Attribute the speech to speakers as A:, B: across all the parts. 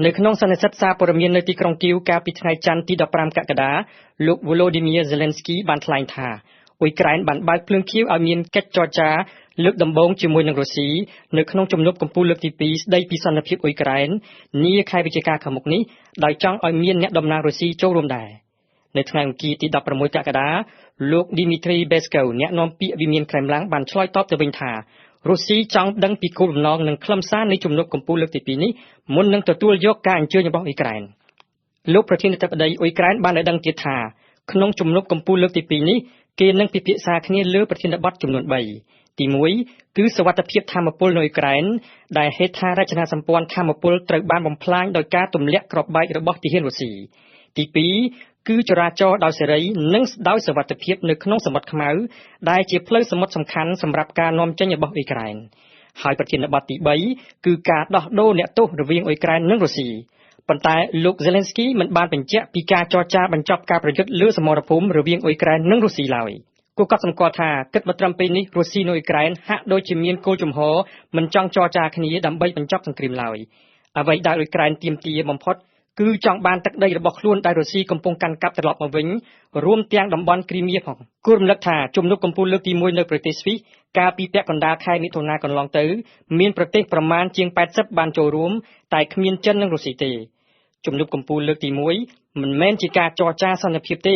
A: នៅក្នុងសន្និសីទសារព័ត៌មាននៅទីក្រុងគៀវ កាលពីថ្ងៃច័ន្ទទី15កក្កដា លោក Volodymyr Zelensky បានថ្លែងថា អ៊ុយក្រែនបានបើកភ្លើងខៀវឲ្យមានកិច្ចចរចាលើកដំបូងជាមួយនឹងរុស្ស៊ី នៅក្នុងជំនួបកំពូលលើកទី2ស្ដីពីសន្តិភាពអ៊ុយក្រែន នាខែវិច្ឆិកាខាងមុខនេះ ដោយចង់ឲ្យមានអ្នកតំណាងរុស្ស៊ីចូលរួមដែរ។ នៅថ្ងៃអង្គារទី16កក្កដា លោក Dmitry Peskov អ្នកនាំពាក្យវិមានក្រែមឡាំង បានឆ្លើយតបទៅវិញថា រុស្ស៊ីចង់ដឹងពីគោលបំណងនិងខ្លឹមសារនៃជំនួបកំពូលលើកទី2នេះ មុននឹងទទួលយកការអញ្ជើញរបស់អ៊ុយក្រែន។ លោកប្រធានាធិបតីអ៊ុយក្រែនបានឲ្យដឹងទៀតថា ក្នុងជំនួបកំពូលលើកទី2នេះ គេនឹងពិភាក្សាគ្នាលើប្រធានបទចំនួន3។ ទី1 គឺសុវត្ថិភាពថាមពលនៅអ៊ុយក្រែន ដែលហេដ្ឋារចនាសម្ព័ន្ធថាមពលត្រូវបានបំផ្លាញដោយការទម្លាក់គ្រាប់បែករបស់ទាហានរុស្ស៊ី។ ទី2 គឺចរាចរណ៍ដោយសេរីនិងដោយសុវត្ថិភាពនៅក្នុងសមុទ្រខ្មៅ ដែលជាផ្លូវសមុទ្រសំខាន់សម្រាប់ការនាំចេញរបស់អ៊ុយក្រែន ហើយប្រធានបទទី3 គឺការដោះដូរអ្នកទោសរវាងអ៊ុយក្រែននិងរុស្ស៊ី។ ប៉ុន្តែលោក Zelensky មិនបានបញ្ជាក់ពីការចរចាបញ្ចប់ការប្រយុទ្ធលើសមរភូមិរវាងអ៊ុយក្រែននិងរុស្ស៊ីឡើយ។ គួរកត់សម្គាល់ថា គិតមកត្រឹមពេលនេះ រុស្ស៊ីនិងអ៊ុយក្រែនហាក់ដូចជាមានគោលជំហរមិនចង់ចរចាគ្នាដើម្បីបញ្ចប់សង្គ្រាមឡើយ។ អ្វីដែលអ៊ុយក្រែនទាមទារបំផុត គឺចង់បានទឹកដីរបស់ខ្លួនដែលរុស្ស៊ីកំពុងកាន់កាប់ត្រឡប់មកវិញ រួមទាំងតំបន់គ្រីមៀផង។ គួររំលឹកថា ជំនួបកំពូលលើកទី1នៅប្រទេសស្វីស កាលពីពាក់កណ្ដាលខែមិថុនាកន្លងទៅ មានប្រទេសប្រមាណជាង80បានចូលរួម តែគ្មានចិននិងរុស្ស៊ីទេ។ ជំនួបកំពូលលើកទី1 មិនមែនជាការចរចាសន្តិភាពទេ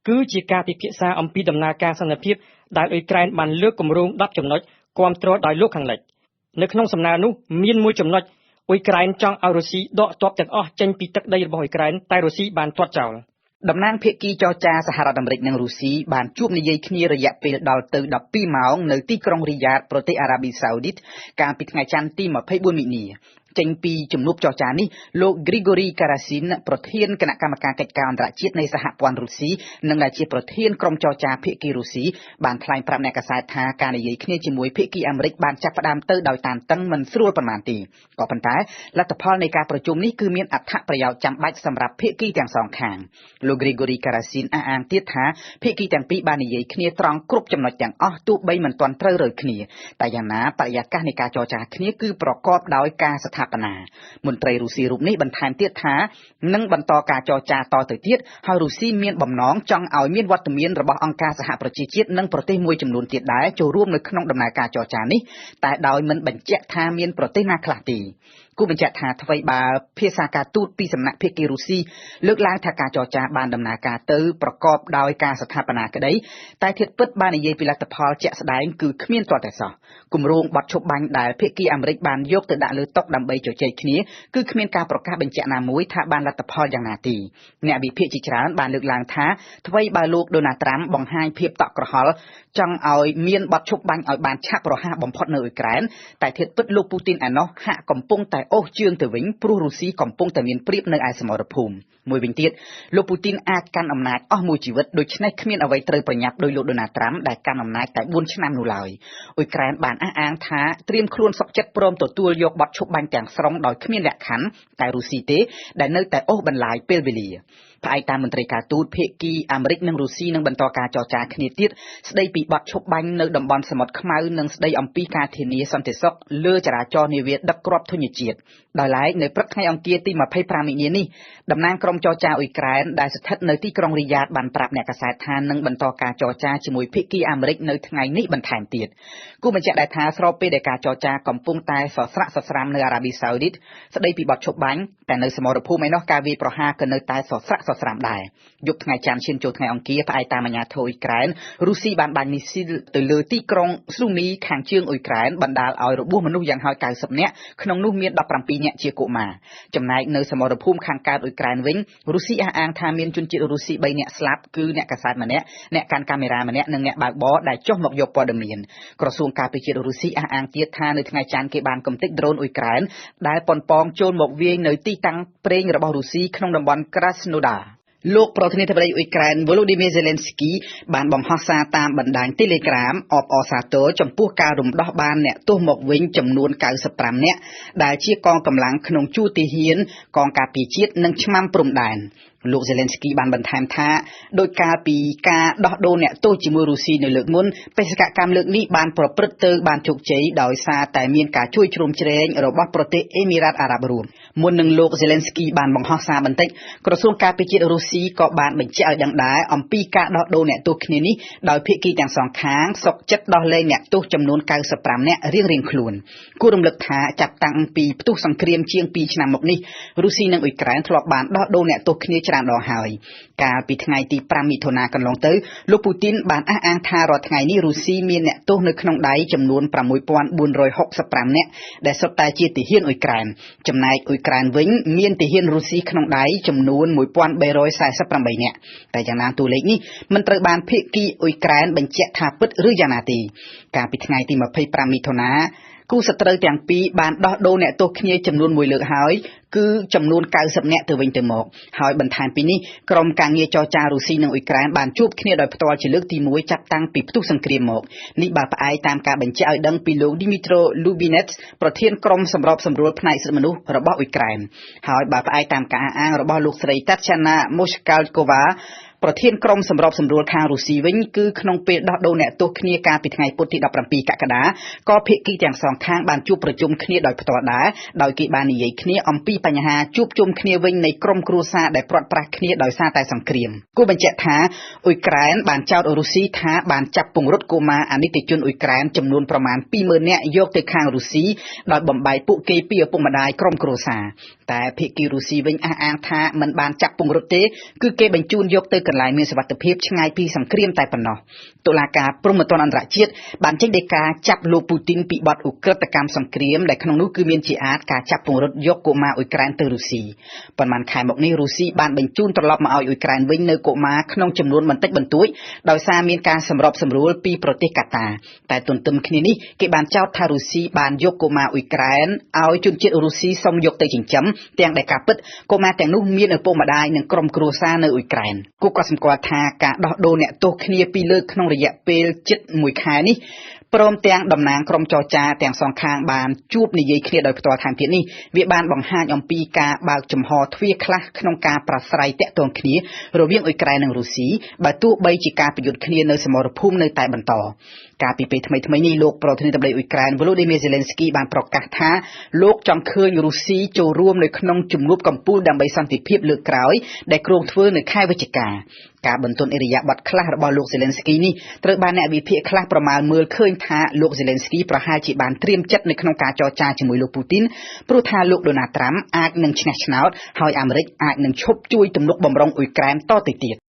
A: គឺជាការពិភាក្សាអំពីដំណើរការសន្តិភាព ដែលអ៊ុយក្រែនបានលើកគម្រោង10ចំណុចគាំទ្រដោយលោកខាងលិច។ នៅក្នុងសំណើនោះមានមួយចំណុច អ៊ុយក្រែនចង់ឲ្យរុស្ស៊ីដកទ័ពទាំងអស់ចេញពីទឹកដីរបស់អ៊ុយក្រែន តែរុស្ស៊ីបានទាត់ចោល។
B: តំណាងភាគីចរចាសហរដ្ឋអាមេរិកនិងរុស្ស៊ីបានជួបនិយាយគ្នារយៈពេលដល់ទៅ12ម៉ោង នៅទីក្រុងរីយ៉ាត ប្រទេសអារ៉ាប៊ីសាអូឌីត កាលពីថ្ងៃច័ន្ទទី24មិនិនា។ ចេញពីជំនួបចរចានេះ លោក Grigory Karasin ប្រធានគណៈកម្មការកិច្ចការអន្តរជាតិនៃសហព័ន្ធរុស្ស៊ី និងដែលជាប្រធានក្រុមចរចាភាគីរុស្ស៊ី បានថ្លែងប្រាប់អ្នកកាសែតថា ការនិយាយគ្នាជាមួយភាគីអាមេរិកបានចាប់ផ្ដើមទៅដោយតានតឹងមិនស្រួលប៉ុន្មានទេ ក៏ប៉ុន្តែលទ្ធផលនៃការប្រជុំនេះគឺមានអត្ថប្រយោជន៍ចាំបាច់សម្រាប់ភាគីទាំងសងខាង។ លោក Grigory Karasin អះអាងទៀតថា ភាគីទាំងពីរបាននិយាយគ្នាត្រង់គ្រប់ចំណុចទាំងអស់ ទោះបីមិនទាន់ត្រូវរ៉ូវគ្នា តែយ៉ាងណាបរិយាកាសនៃការចរចាគ្នាគឺប្រកបដោយការស្ថាបនា។ មន្ត្រីរុស្ស៊ីរូបនេះបន្ថែមទៀតថា នឹងបន្តការចរចាតទៅទៀត ហើយរុស្ស៊ីមានបំណងចង់ឲ្យមានវត្តមានរបស់អង្គការសហប្រជាជាតិនិងប្រទេសមួយចំនួនទៀតដែរចូលរួមនៅក្នុងដំណើរការចរចានេះ តែដោយមិនបញ្ជាក់ថាមានប្រទេសណាខ្លះទេ។ គូបញ្ជាក់ថា ថ្វីបើភាសាការទូតពីសំណាក់ភាគីរុស្ស៊ីលើកឡើងថាការចរចាបានដំណើរការទៅប្រកបដោយការស្ថាបនាក្តី តែធាតុពិតបាននិយាយពីលទ្ធផលជាក់ស្ដែងគឺគ្មានទាល់តែសោះ។ គម្រោងបទឈប់បាញ់ដែលភាគីអាមេរិកបានយកទៅដាក់លើតុដើម្បីជជែកគ្នា គឺគ្មានការប្រកាសបញ្ជាក់ណាមួយថាបានលទ្ធផលយ៉ាងណាទេ។ អ្នកវិភាគជាច្រើនបានលើកឡើងថា ថ្វីបើលោកដូណាល់ត្រាំបង្ហាញភាពតក់ក្រហល់ចង់ឲ្យមានបទឈប់បាញ់ឲ្យបានឆាប់រហ័សបំផុតនៅអ៊ុយក្រែន តែធាតុពិតលោកពូទីនឯណោះហាក់កំពុងតែអូសជើងទៅវិញ ព្រោះរុស្ស៊ីកំពុងតែមានប្រៀបនៅឯសមរភូមិ។ មួយវិញទៀត លោកពូទីនអាចកាន់អំណាចអស់មួយជីវិត ដូច្នេះគ្មានអ្វីត្រូវប្រញាប់ដោយលោកដូណាល់ត្រាំដែលកាន់អំណាចតែ4ឆ្នាំនោះឡើយ។ អ៊ុយក្រែនបានអះអាងថាត្រៀមខ្លួនសុខចិត្តព្រមទទួលយកបទឈប់បាញ់ទាំងស្រុងដោយគ្មានលក្ខខណ្ឌ តែរុស្ស៊ីទេដែលនៅតែអូសបន្លាយពេលវេលា។ ផ្អែកតាមមន្ត្រីការទូត ភាគីអាមេរិកនិងរុស្ស៊ីនឹងបន្តការចរចាគ្នាទៀតស្ដីពីបទឈប់បាញ់នៅតំបន់សមុទ្រខ្មៅ និងស្ដីអំពីការធានាសន្តិសុខលើចរាចរណ៍នាវាដឹកគ្រាប់ធញ្ញជាតិ។ ដោយឡែកនៅព្រឹកថ្ងៃអង្គារទី25មិនិនានេះ តំណាងក្រុមចរចាអ៊ុយក្រែនដែលស្ថិតនៅទីក្រុងរីយ៉ាតបានប្រាប់អ្នកកាសែតថា នឹងបន្តការចរចាជាមួយភាគីអាមេរិកនៅថ្ងៃនេះបន្ថែមទៀត។ គូបញ្ជាក់ដែរថា ស្របពេលដែលការចរចាកំពុងតែសស្រាក់សស្រាំនៅអារ៉ាប៊ីសាអូឌីតស្ដីពីបទឈប់បាញ់ តែនៅសមរភូមិឯណោះការវាយប្រហារក៏នៅតែសស្រាក់សស្រាំដែរ។ យប់ថ្ងៃច័ន្ទឈានចូលថ្ងៃអង្គារ ផ្អែកតាមអាជ្ញាធរអ៊ុយក្រែន រុស្ស៊ីបានបាញ់មីស៊ីលទៅលើទីក្រុងស៊ូមីខាងជើងអ៊ុយក្រែន បណ្ដាលឲ្យរបួសមនុស្សយ៉ាងហោច90នាក់ ក្នុងនោះមាន17នាក់ជាកុមារ។ ចំណែកនៅសមរភូមិខាងកើតអ៊ុយក្រែនវិញ រុស្ស៊ីអះអាងថាមានជនជាតិរុស្ស៊ី3នាក់ស្លាប់ គឺអ្នកកាសែតម្នាក់ អ្នកកាន់កាមេរ៉ាម្នាក់ និងអ្នកបើកបរដែលចុះមកយកព័ត៌មាន។ ក្រសួងការពារជាតិរុស្ស៊ីអះអាងទៀតថា នៅថ្ងៃច័ន្ទគេបានកំទេចដ្រូនអ៊ុយក្រែនដែលប៉ុនប៉ងចូលមកវាយនៅទីតាំងប្រេងរបស់រុស្ស៊ីក្នុងតំបន់ Krasnodar។ លោកប្រធានាធិបតីអ៊ុយក្រែន Volodymyr Zelensky បានបង្ហោះសារតាមបណ្ដាញ Telegram អបអរសាទរចំពោះការរំដោះបានអ្នកទោសមកវិញចំនួន95នាក់ ដែលជាកងកម្លាំងក្នុងជួរទាហានកងការពារជាតិនិងឆ្មាំព្រំដែន។ លោក សេឡិនស្គី បានបន្ថែមថា ដោយកាលពីការដោះដូរអ្នកទោសជាមួយរុស្ស៊ីនៅលើកមុន បេសកកម្មលើកនេះបានប្រព្រឹត្តទៅបានជោគជ័យ ដោយសារតែមានការជួយជ្រោមជ្រែងរបស់ប្រទេសអេមីរ៉ាតអារ៉ាប់រួម។ មុននឹងលោក សេឡិនស្គី បានបង្ហោះសារបន្តិច ក្រសួងការពារជាតិរុស្ស៊ីក៏បានបញ្ជាក់ឲ្យដឹងដែរអំពីការដោះដូរអ្នកទោសគ្នានេះ ដោយភាគីទាំងសងខាងសុខចិត្តដោះលែងអ្នកទោសចំនួន95នាក់រៀងៗខ្លួន។ គួររំលឹកថា ចាប់តាំងពីផ្ទុះសង្គ្រាមជាង2ឆ្នាំមកនេះ រុស្ស៊ីនិងអ៊ុយក្រែនធ្លាប់បានដោះដូរអ្នកទោសគ្នាច្រើនដងហើយ។ កាលពីថ្ងៃទី5មិថុនាកន្លងទៅ លោកពូទីនបានអះអាងថា រាល់ថ្ងៃនេះរុស្ស៊ីមានអ្នកទោសនៅក្នុងដៃចំនួន6465នាក់ ដែលសុទ្ធតែជាទាហានអ៊ុយក្រែន ចំណែកអ៊ុយក្រែនវិញមានទាហានរុស្ស៊ីក្នុងដៃចំនួន1348នាក់។ តែយ៉ាងណា តួលេខនេះមិនត្រូវបានភាគីអ៊ុយក្រែនបញ្ជាក់ថាពិតឬយ៉ាងណាទេ។ កាលពីថ្ងៃទី25មិថុនា គូសត្រូវទាំងពីរបានដោះដូរអ្នកទោសគ្នាចំនួនមួយលើកហើយ គឺចំនួន90នាក់ទៅវិញទៅមក ហើយបន្ថែមពីនេះ ក្រុមការងារចរចារុស្ស៊ីនិងអ៊ុយក្រែនបានជួបគ្នាដោយផ្ទាល់ជាលើកទី1 ចាប់តាំងពីផ្ទុះសង្គ្រាមមកនេះ បើផ្អែកតាមការបញ្ជាក់ឲ្យដឹងពីលោក Dmytro Lubinets ប្រធានក្រុមសម្របសម្រួលផ្នែកសិទ្ធិមនុស្សរបស់អ៊ុយក្រែន។ ហើយបើផ្អែកតាមការអះអាងរបស់លោកស្រី Tatiana Moshkalkova ប្រធានក្រុមសម្របសម្រួលខាងរុស្ស៊ីវិញ គឺក្នុងពេលដោះដូរអ្នកទោសគ្នាកាលពីថ្ងៃពុធទី17កក្កដា ក៏ភាគីទាំងសងខាងបានជួបប្រជុំគ្នាដោយផ្ទាល់ដែរ ដោយគេបាននិយាយគ្នាអំពីបញ្ហាជួបជុំគ្នាវិញនៃក្រុមគ្រួសារដែលព្រាត់ប្រាសគ្នាដោយសារតែសង្គ្រាម។ គួរបញ្ជាក់ថា អ៊ុយក្រែនបានចោទរុស្ស៊ីថាបានចាប់ពង្រត់កុមារអនីតិជនអ៊ុយក្រែនចំនួនប្រមាណ20000នាក់យកទៅខាងរុស្ស៊ី ដោយបំបែកពួកគេពីឪពុកម្ដាយក្រុមគ្រួសារ តែភាគីរុស្ស៊ីវិញអះអាងថាមិនបានចាប់ពង្រត់ទេ គឺគេបញ្ជូនយកទៅកន្លែងមានសុវត្ថិភាពឆ្ងាយពីសង្គ្រាមតែប៉ុណ្ណោះ។ តុលាការព្រហ្មទណ្ឌអន្តរជាតិបានចេញដីកាចាប់លោកពូទីនពីបទឧក្រិដ្ឋកម្មសង្គ្រាម ដែលក្នុងនោះគឺមានជាអាតការចាប់ពង្រត់យកកុមារអ៊ុយក្រែនទៅរុស្ស៊ី។ ប៉ុន្មានខែមកនេះ រុស្ស៊ីបានបញ្ជូនត្រឡប់មកឲ្យអ៊ុយក្រែនវិញនៅកុមារក្នុងចំនួនបន្តិចបន្តួច ដោយសារមានការសម្របសម្រួលពីប្រទេសកាតា តែទន្ទឹមគ្នានេះ គេបានចោទថារុស្ស៊ីបានយកកុមារអ៊ុយក្រែនឲ្យជនជាតិរុស្ស៊ីសុំយកទៅចិញ្ចឹម ទាំងដែលការពិតកុមារទាំងនោះមានឪពុកម្ដាយនិងក្រុមគ្រួសារនៅអ៊ុយក្រែន។ គូក៏សម្គាល់ថា ការដោះដូរអ្នកទោសគ្នាពីរលើកក្នុងរយៈពេលជិត1ខែនេះ ព្រមទាំងតំណាងក្រុមចរចាទាំងសងខាងបានជួបនិយាយគ្នាដោយផ្ទាល់ថែមទៀតនេះ វាបានបង្ហាញអំពីការបើកចំហទ្វារខ្លះក្នុងការប្រាស្រ័យទាក់ទងគ្នារវាងអ៊ុយក្រែននិងរុស្ស៊ី បើទោះបីជាការប្រយុទ្ធគ្នានៅសមរភូមិនៅតែបន្ត។ កាលពីពេលថ្មីៗនេះ លោកប្រធានាធិបតីអ៊ុយក្រែន Volodymyr Zelensky បានប្រកាសថា លោកចង់ឃើញរុស្ស៊ីចូលរួមនៅក្នុងជំនួបកំពូលដើម្បីសន្តិភាពលើកក្រោយ ដែលគ្រោងធ្វើនៅខែវិច្ឆិកា។ ការបន្ទន់ឥរិយាបថខ្លះរបស់លោក Zelensky នេះ ត្រូវបានអ្នកវិភាគខ្លះប្រមាលមើលឃើញថា លោក Zelensky ប្រហែលជាបានត្រៀមចិត្តនៅក្នុងការចរចាជាមួយលោកពូទីន ព្រោះថាលោក Donald Trump អាចនឹងឈ្នះឆ្នោត ហើយអាមេរិកអាចនឹងឈប់ជួយទំនុកបំរុងអ៊ុយក្រែនតទៅទៀត។